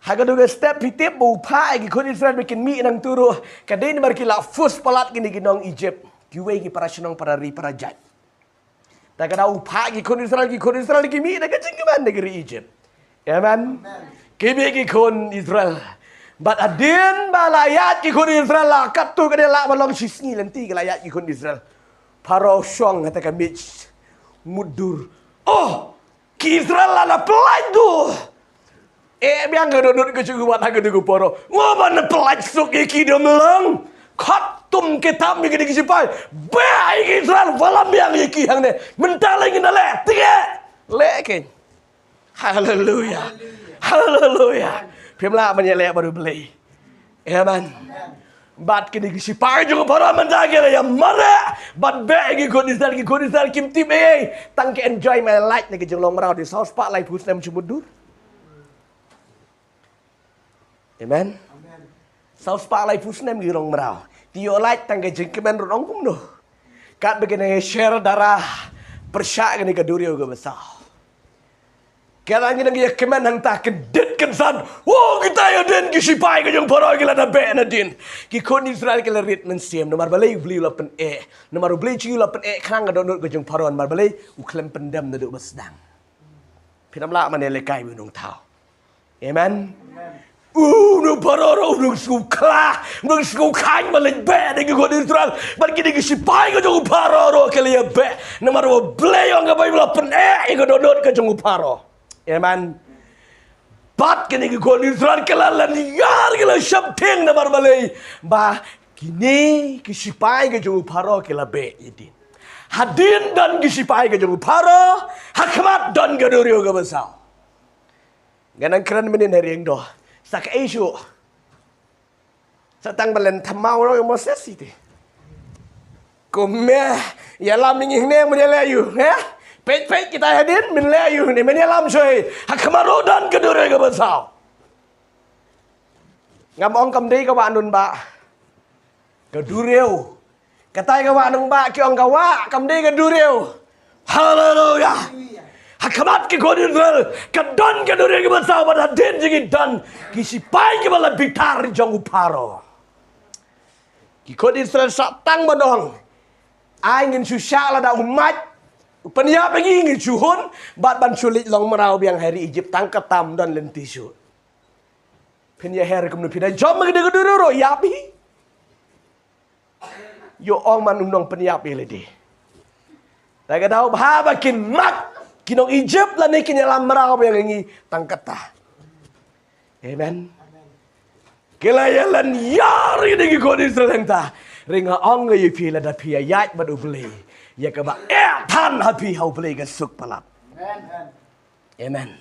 Ha ka dei ka step phi tip ba u phah ïa ki khun Israel ba kin mih nangta ruh, ka dei namar ki la fus palat kine ki nong Egypt, kiwei ki para shnong, para ri, para jait. Te ka daw u phah ïa ki khun Israel, ki khun Israel ki mih da ka jingkmen na ka ri Egypt. Amen. Ki mih ki khun Israel. Bad hadien ba la ïaid ki khun Israel la katto katne, lah ba long shi sngi lynti ka la ïaid ki khun Israel. Pharaoh shong ha kata ka miej mutdur. Oh, ki Israel la, la pyllait duh. Eh, biang ka dohnud ka jong u, wat ha ka dei ka para. Ngo ban pyllait suk ïa ki, dum lang. Khot tum ki tam ïa ki dei ki shipai. Beh ïa ki Israel, wallam biang ïa ki hangne. Mynta lei ngin da leh, tngeh. Leh kein. Haleluya. Haleluya. Phim lah ban ïaleh bad U Blei. Amen. Bad kine ki shipai jong u Pharaoh mynta ki la ïa mareh bad beh ïa ki khun Israel, ki khun Israel kim tip ei ei. Tang ki enjoy ma lait na ki jinglong mraw, dei saw spah laiphew snem shu mutdur. Amen. Saw spah laiphew snem ki long mraw. Te ïoh lait tang ka jingkmen ruh, ong kumno? Katba ki nang ïa sher dara pyrshah kane ka duriaw kaba saw. Ki la ngi nang ïa kmen hangta, kyndit kynsan. Wow, kita ïa dien ki shipai ka jong u Pharaoh ki la da beh nadien. Ki khun Israel ki la rit mynsiem, namar balei? U Blei u la pyneh. Namar U Blei jong ngi u la pyneh khnang ka dohnud ka jong u Pharaoh, namar balei? U khlem pyndem naduh ba sdang. Phin ym lah ban ïalehkai bad u nongthaw. Amen. U nong Pharaoh ruh u nong sngewkhla, u nong sngewkhlaiñ ba leit beh da ki khun Israel. Bad kine ki shipai ka jong u Pharaoh ruh ki la ïa beh. Namar U Blei, ong ka Baibl, u la pyneh ïa ka dohnud ka jong u Pharaoh. Amen. Bad kine ki khun Israel ki la lynñiar, ki la sheptieng, namar balei? Ba kine ki shipai ka jong u Pharaoh ki la beh ïa dien. Hadien don ki shipai ka jong u Pharaoh, ha khmat don ka duriaw kaba saw. Nga nang kren mynnin ha ïing doh. Sa kaei shuh? Sa tang ba len thymmai noh ïa u Moses ïa te. Kumne, ïalam ïa ngi hangne, men ïaleh ïa u, eh? Peit peit kita hadien, men leh ïa u hangne, men ïalam shuh. Ha khmat ruh don ka duriaw kaba saw. Ngam ong kam dei ka wah nongbah. Ka duriaw. Katai ka wah nongbah, ki ong ka wah, kam dei ka duriaw. Haleluya. Ha khmat ki khun Israel ka don ka duriaw kaba saw, bad hadien jong ki don ki shipai kiba la bitar jong u Pharaoh. Ki khun Israel sa tang ban ong, ai ngin shu shah lada u mait u pynïap ïa ngi, ngin shu hun bad ban shu leit long mraw biang ha ri Egypt, tang katta ym don lynti shuh. Phin ïa her kumno, phi da jop ma ka duriaw ruh, ïap hi. Ïoh ong man u nongpynïap ïa lade. Te ka daw bha ba kin mad ki nong Egypt lane kin ïalam mraw biang ïa ngi, tang katta. Amen. Ki la ïa lynñiar ïa ki khun Israel hangta. Hynrei nga ong ïa phi, lada phi ïaid bad U Blei, ïa kaba eh than ha phi ha U Blei ka suk palat. Amen.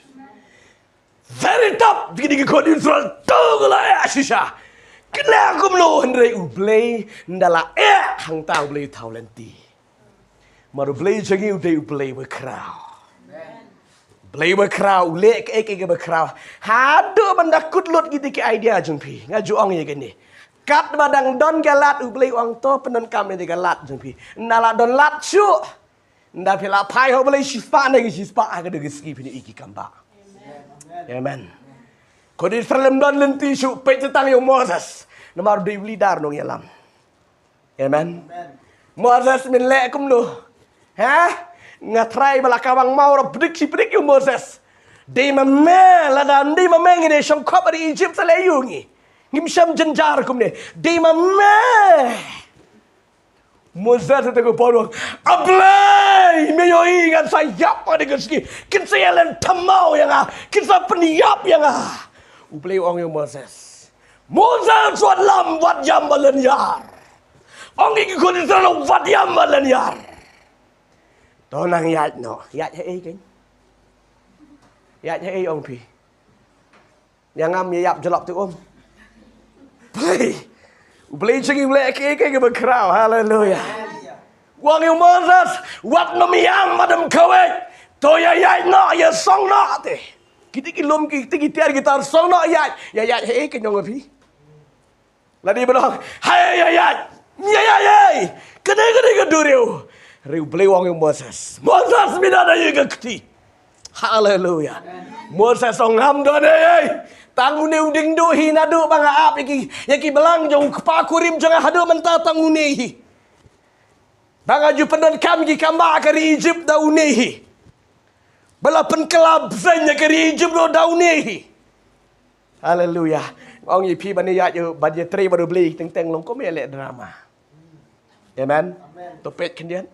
Very tough, kine ki khun Israel, to ka la eh shisha. Ki leh kumno hynrei U Blei, ynda la eh hangta U Blei u thaw lynti. Namar U Blei jong ngi u dei U Blei bakhraw. Blei bakhraw, u leh kaei kaei kaba khraw. Haduh ban da kut lut kiti ki idea jong phi. Nga ju ong ïa kane. Katba dang don ka lad, U Blei u ong to pyndonkam ïa ka lad jong phi. Ynda la don lad shuh. Nda phi la phai ha U Blei shispah ne ki shispah ha ka dei ka sngi phin ïohi ki kam bah. Amen. Ko Israel ym don lynti shuh, peit tang ïa u Moses. Namar u dei u leader nongïalam. Amen. Moses, men leh kumno? Ha? Nga trai ba la ka bang mau ra pdik shi pdik ïa u Moses. Dei ma me, lada ym dei ma me ngi ne shong khop ha ri Egypt sa leh ïa ngi. Ngim shym jynjar kumne. Dei ma me. Moses te ko por u ong, A Blei, me ïohi ngan sa ïap ha kane ka sngi. Kin sa ïa len thymmai ïa nga, kin sa pynïap ïa nga. U Blei u ong ïa u Moses, Moses, wat lam, wat ïam, wat len ïar. Ong ïa ki khun Israel, wat ïam, wat len ïar. To nang ïaid noh, ïaid haei keiñ? Ïaid haei ong phi? Ïa ngam ïa ïap jyllop te um. Blei. U Blei jong ngi u leh kiei kiei kiba khraw. Haleluya. U ong ïa u Moses, wat nym ïam, wat nym kawek. To ïa ïaid noh, ïa song noh te. Kiti ki lum, kiti ki tiar ki tar, song noh ïaid. Ïa ïaid haei keiñ ong phi? Lada i ba ong, haei ïa ïaid. Ïa ïaid haei. Kane kane ka duriaw. Hynrei U Blei u ong ïa u Moses, Moses, me don haei ka kti? Haleluya. Moses ong, ngam don haei. Tang une u diengduh hi naduh ba nga ap ïa ki, ïa ki balang jong u kpa kurim jong nga haduh mynta, tang une hi. Ba nga ju pyndonkam ïa ki kam bah ha ka ri Egypt da une hi. Ba la pynkylla bseiñ ïa ka ri Egypt ruh da une hi. Haleluya. Ong ïa phi ban ïa, ïa, ban ïatrei bad U Blei teng teng long kum ïaleh drama. Amen. To peit khyndiat.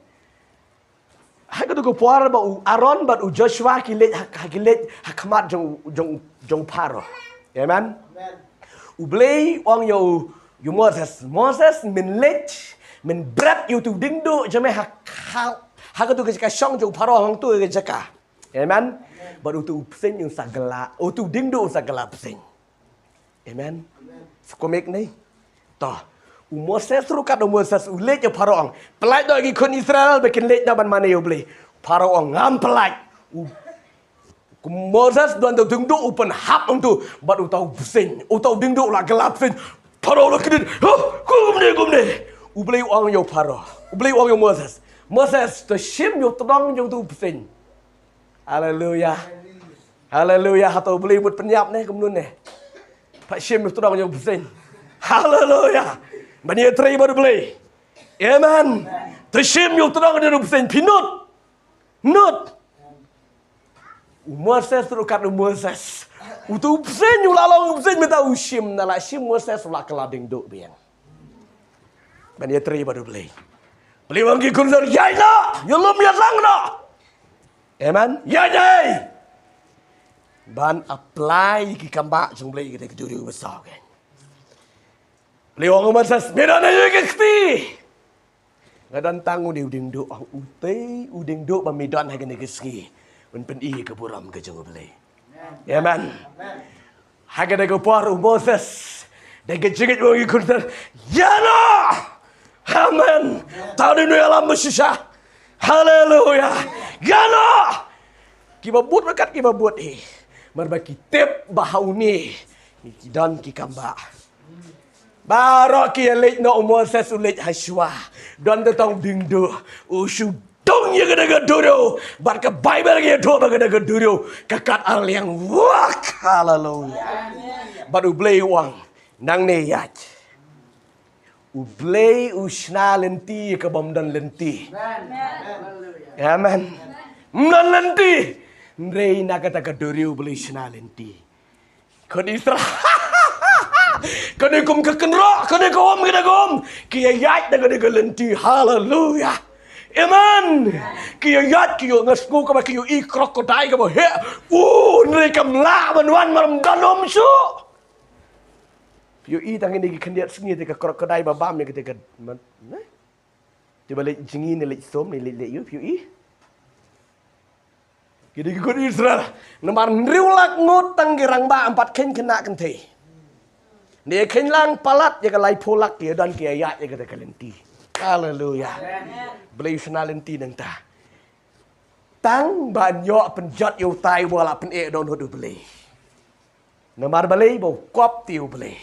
Ha kato ka por ba u Aaron bad u Joshua ki leit ha, ha ki leit ha khmat jong, jong, jong Pharaoh. Amen. U Blei u ong ïa u, ïa u Moses, Moses, men leit, men bret ïa uto u diengduh jong me ha, ha, ha kato ka jaka shong jong u Pharaoh, ha kato ka jaka. Amen. Bad uto u bseiñ un sa kylla, uto u diengduh un sa kylla bseiñ. Amen. Skumik ne. To. U Moses ruh kat u Moses u leit ïa u Pharaoh ong, pyllait noh ïa ki khun Israel ba kin leit noh ban mane ïa U Blei. Pharaoh ong, ngam pyllait. U, u Moses don uto u diengduh u pynhap hangto bad uto u bseiñ. Uto u diengduh u la kylla bseiñ. Pharaoh u la kyndiat. Huh, kumne, kumne. U Blei u ong ïa u Pharaoh. U Blei u ong ïa u Moses, Moses, to shim ïa u tdong jong uto u bseiñ. Haleluya. Haleluya. Hato U Blei mut pynïap ne kumno ne? Pha shim ïa u tdong jong u bseiñ. Haleluya. Ban ïatrei bad U Blei. Amen. To shim ïa u tdong jong u bseiñ. Phi nud. Nud. U Moses ruh kat u Moses. Uto u bseiñ u la long u bseiñ mynta u shim, na la shim Moses u la kylla diengduh biang. Ban ïatrei bad U Blei. Blei u ong ïa ki khun Israel, ïaid noh, ïa lum ïa lang noh. Amen. Ïaid, ïaid. Ban apply ïa ki kam bah jong U Blei, kata ka duriaw ba saw keiñ. Blei u ong ïa u Moses, me don haei ka kti? Nga don tang une u diengduh, ong, utai u diengduh ba me don ha kane ka sngi un pyni ïa ka burom ka jong U Blei. Amen. Ha kane ka por u Moses, da ka jingngeit u ong ïa ki khun Israel, ïa noh. Amen. Tang une u ïalam ba shisha. Haleluya. Ïa noh. Kiba bud, ryngkat kiba bud hi. Namar ba ki tip ba ha une ki don ki kam bah. Baroh ki ïaleit noh, u Moses u leit ha shuwa. Don tang u diengduh. U shu dung ïa kata ka duriaw. Bad ka Baibl ka ïathuh ba kata ka duriaw ka kat arliang wak. Haleluya. Bad U Blei u ong, nangne ïaid. U Blei u shna lynti ïa ka bym don lynti. Amen. Ym don lynti. Hynrei na kata ka duriaw U Blei u shna lynti. Khun Israel. Kane kum ka kynroh, kane ka um, kane ka um. Ki ïa ïaid na kane ka lynti. Haleluya. Amen. Ki ïa ïaid, ki ïoh, nga sngew kaba ki ïohi crocodile kaba heh. U, hynrei kam lah ban wan, mar ym don um shuh. Phi ïohi tang kine ki khyndiat sngi te ka crocodile ba bam ïa kata ka, man, ne? Te ba leit jngi ne leit sum ne leit leit ïoh, phi ïohi. Ki dei ki khun Israel. Namar hynriew lak ngut tang ki rangbah, ym pat kheiñ khynnah kynthei. Ne kheiñ lang palat ïa ka laiphew lak ki ïa don ki ïa ïaid ïa kata ka lynti. Haleluya. Blei u shna lynti nangta. Tang ban ïoh pynjot ïa utai uba la pyneh dohnud U Blei. Namar balei? Ba u kop te U Blei.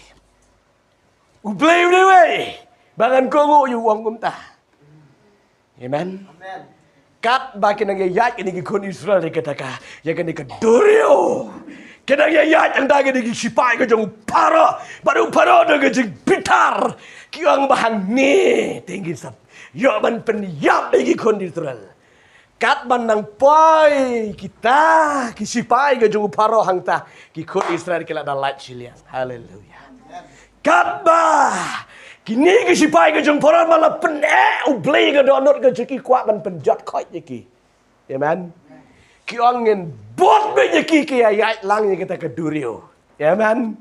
U Blei u dei uwei ba ngan kohnguh ïa u, ong kumta. Amen. Amen. Katba ki nang ïaid kine ki khun Israel ïa kata ka, ïa kane ka duriaw. Ki nang ïaid hangta kine ki shipai ka jong u Pharaoh. Bad u Pharaoh da ka jingbitar, ki ong ba hangne te ngin sa ïoh ban pynïap ïa ki khun Israel. Katba nang poi kita ki shipai ka jong u Pharaoh hangta, ki khun Israel ki la da lait shiliang. Haleluia. Katba kine ki shipai ka jong u Pharaoh ba la pyneh U Blei ka dohnud ka jong ki, kwah ban pynjot khoit ïa ki. Amen. Ki ong ngin bud beit ïa ki, ki ïaid lang ïa kata ka duriaw. Amen.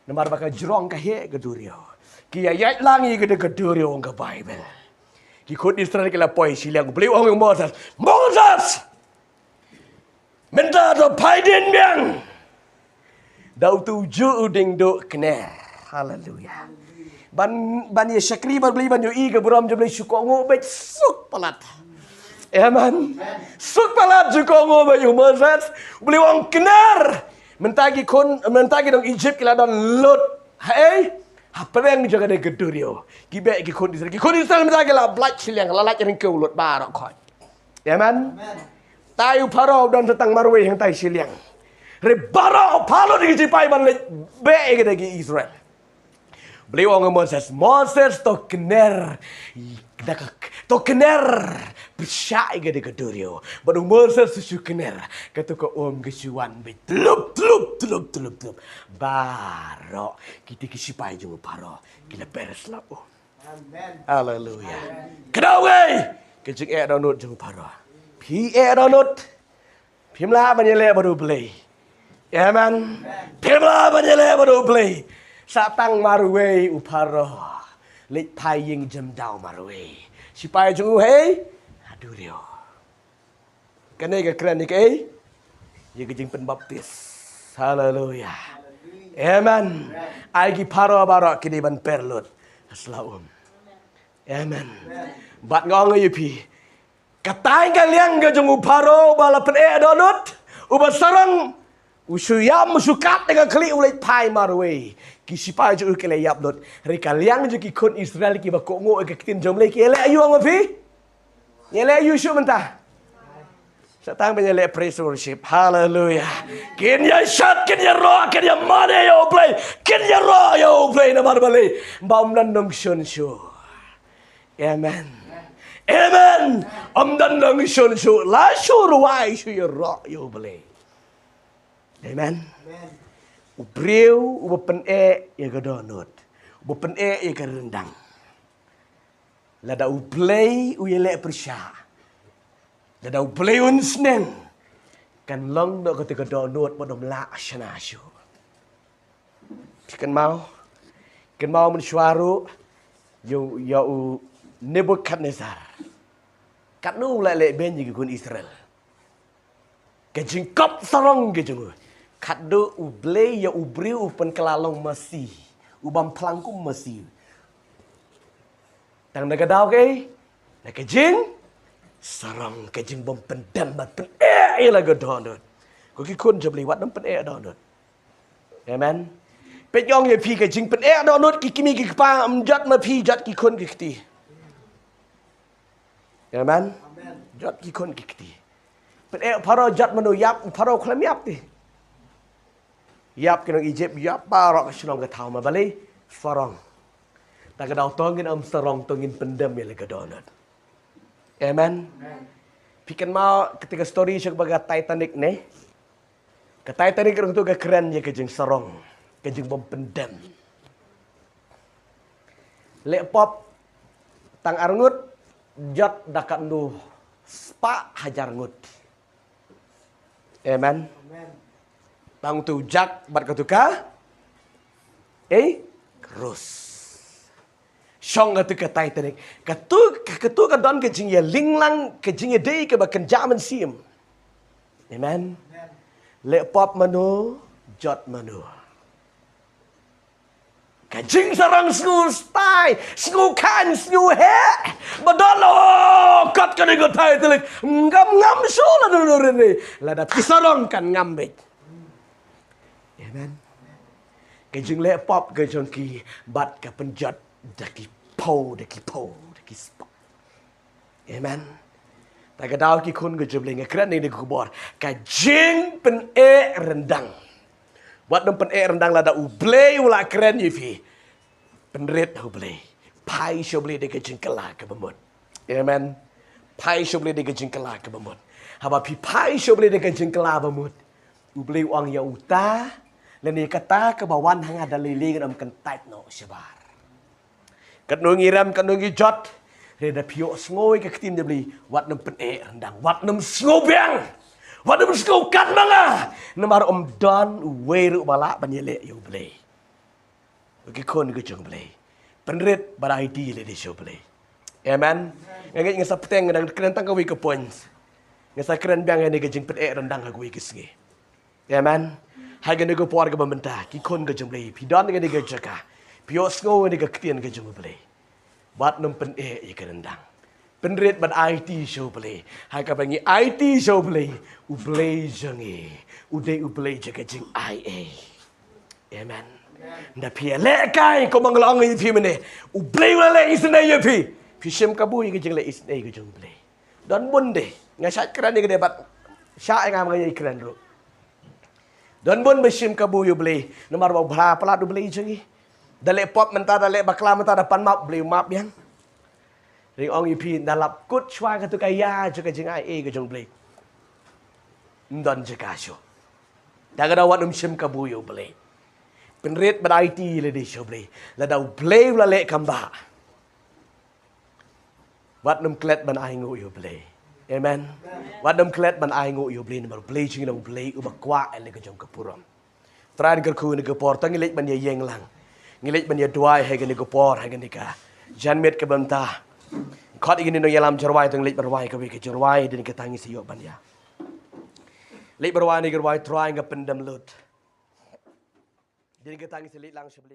Namar ba ka jrong ka heh ka duriaw. Ki ïaid lang ïa kata ka duriaw, ong ka Baibl. Ki khun Israel ki la poi shiliang, U Blei u ong ïa u Moses, Moses! Mynta to phai dien biang. Da uto u juh u dieng duh kner. Haleluia. Ban, ban ïa shakri bad U Blei, ban ïohi ka burom jong U Blei, shu kohnguh beit, suk palat. Amen. Suk palat, shu kohnguh beit u Moses. U Blei u ong kner. Mynta ki khun, mynta ki nong Egypt ki la don lut. Haei? Ha pdeng jong kane ka duriaw. Ki beh ki khun Israel. Ki khun Israel mynta ki la lait shiliang, la lait ryngkew lut baroh khoit. Amen. Amen. Te u Pharaoh u don sa tang marwei hangtai shiliang. Hynrei baroh phah lut ki shipai ban leit beh ïa kita ki Israel. U Blei u ong ïa u Moses, Moses, to kner. Da ka, to kner. Pyrshah ïa kata ka duriaw. Bad u Moses u shu kner. Kato ka um ka shu wan beit. Tlup, tlup, tlup, tlup, tlup. Baroh kita ki shipai jong u Pharaoh ki la per sla um. Amen. Haleluia. Amen. Kynmaw ei, ka jingeh dohnud jong u Pharaoh. Phi eh dohnud. Phim lah ban ïaleh bad U Blei. Amen. Phim lah ban ïaleh bad U Blei. Sa tang marwei u Pharaoh. Leit phai ïing jemdaw marwei. Shipai jong u hei ha duriaw. Kane ka kren ïa kaei? Ïa ka jingpynbaptis. Haleluia. Amen. Ai ki Pharaoh baroh ki dei ban per lut ha sla um. Amen. Bad nga ong ïa phi, katai ka liang ka jong u Pharaoh uba la pyneh dohnud, uba sarong, u shu ïam, u shu kat da ka khlieh, u leit phai marwei. Ki shipai jong u ki la ïap lut. Hynrei ka liang jong ki khun Israel kiba kohnguh ïa ka ktien jong U Blei, ki ïaleh aïu, ong ma phi? Ïaleh aïu shuh mynta? Sa tang ban ïaleh praise worship. Haleluia. Kin ïashat, kin ïaroh, kin ïamane ïa U Blei. Kin ïaroh ïa U Blei namar balei? Ba ym don nongshun shuh. Amen. Amen. Ym don nongshun shuh. La shu rwai shu ïaroh ïa U Blei. Amen. U briew uba pyneh ïa ka dohnud, uba pyneh ïa ka ryndang, lada U Blei u ïaleh pyrshah, lada U Blei un sneng, kan long noh kata ka dohnud bad ym lah shna shuh. Phi kynmaw, kynmaw mynshuwa ruh ïa u, ïa u Nebukhadnessar. Katno u la leh beiñ ïa ki khun Israel. Ka jingkop sarong ka jong u. Katno U Blei ïa u briew u pynkylla long masi, u bym phlang kum masi. Tang na ka daw kaei? Na ka jingsarong, ka jingbym pyndem bad pyneh ïa la ka dohnud. Ko ki khun jong U Blei, wat nym pyneh dohnud. Amen. Peit, nga ong ïa phi, ka jingpyneh dohnud, ki kmie ki kpa, ym jot ma phi, jot ki khun ki kti. Amen. Jot ki khun ki kti. Pyneh u Pharaoh, jot mano ïap, u Pharaoh khlem ïap te. Ïap ki nong Egypt, ïap baroh ka shnong ka thaw, namar balei? Sarong. Tang ka daw to ngin ym sarong, to ngin pyndem ïa la ka dohnud. Amen. Phi kynmaw kata ka story sha kaba ka Titanic ne? Ka Titanic ruh to ka kren ïa ka jingsarong, ka jingbym pyndem. Leh pop tang arngut, jot da katno spah hajar ngut. Amen. Tang uto u jak bad kato ka, eh, krus. Shong kata ka Titanic. Kata, kata ka don ka jingïalinglang, ka jingïadei kaba kynja mynsiem. Amen. Leh pop mano, jot mano. Ka jingsarong sngew stai, sngew khan, sngew heh. Ba don la, oh, kat kane ka Titanic. Ngam ngam shuh la dei, lada phi sarong kan ngam beit. Amen. Ka jingleh pop ka jong ki bad ka pynjot da ki phew, da ki phew, da ki spah. Amen. Ta ka daw ki khun ka jong U Blei, nga kren ïa kane ka khubor ka jingpyneh ryndang. Wat nym pyneh ryndang, lada U Blei u la kren ïa phi, pynrit ha U Blei. Phai sha U Blei da ka jingkylla kaba mut. Amen. Phai sha U Blei da ka jingkylla kaba mut. Haba phi phai sha U Blei da ka jingkylla ba mut, U Blei u ong ïa uta lane kata kaba wan ha nga da lei lei, ngan ym kyntait noh shabar. Katno ngi rem, katno ngi jot, hynrei da phi ïohsngew ïa ka ktien U Blei, wat nym pyneh ryndang, wat nym sngewbiang, wat nym sngew kat ma nga. Namar ym don uwei ruh ba lah ban ïaleh ïa U Blei. Ki khun ka jong U Blei, pynrit bad aiti lade sha U Blei. Amen. Nga ngeit nga sa bteng, nga dang kren tang kawei ka point. Nga sa kren biang ïa kane ka jingpyneh ryndang ha kawei ka sngi. Amen. Ha kane ka por kaba mynta, ki khun ka jong U Blei, phi don ha kane ka jaka, phi ïohsngew ïa kane ka ktien ka jong U Blei, wat nym pyneh ïa ka ryndang. Pynrit bad aiti sha U Blei. Ha kaba ngi aiti sha U Blei, U Blei jong ngi u dei U Blei jong ka jingaiei. Amen. Da phi ïalehkai, kumba nga la ong ïa phi mynne, U Blei u la leh isynei ïa phi. Phi shim kabu ïa ka jingleh isynei ka jong U Blei. Don bun de, nga shait kren ïa kane bad shah ïa nga ma nga ïai kren ruh. Don bun ba shim kabu ïa U Blei namar ba u bha palat U Blei jong ngi. Da leh pop mynta, da leh bakla mynta, da pan map, U Blei u map biang. Hynrei ong ïa phi, da lap kut shuwa kato ka ïa jong ka jingaiei ka jong U Blei, ym don jaka shuh. Ta ka daw wat nym shim kabu ïa U Blei. Pynrit bad aiti lade sha U Blei. Lada U Blei u la leh kam bah, wat nym klet ban ainguh ïa U Blei. Amen. Wat nym klet ban ainguh ïa U Blei namar U Blei jong ngi u long U Blei uba kwah ïa la ka jong ka burom. Trai, nga kyrkhu ïa kane ka por, to ngin leit ban ïa ïeng lang. Ngin leit ban ïa duwai ha kane ka por, ha kane ka janmiet kaba mynta. Khot ïa kine ki nongïalam jingrwai, to ngin leit ban rwai kawei ka jingrwai, hadien kata ngin sa ïoh ban ïa leit ban rwai ïa kane ka rwai, Trai nga pyndem lut. Hadien kata ngin sa leit lang sha U Blei.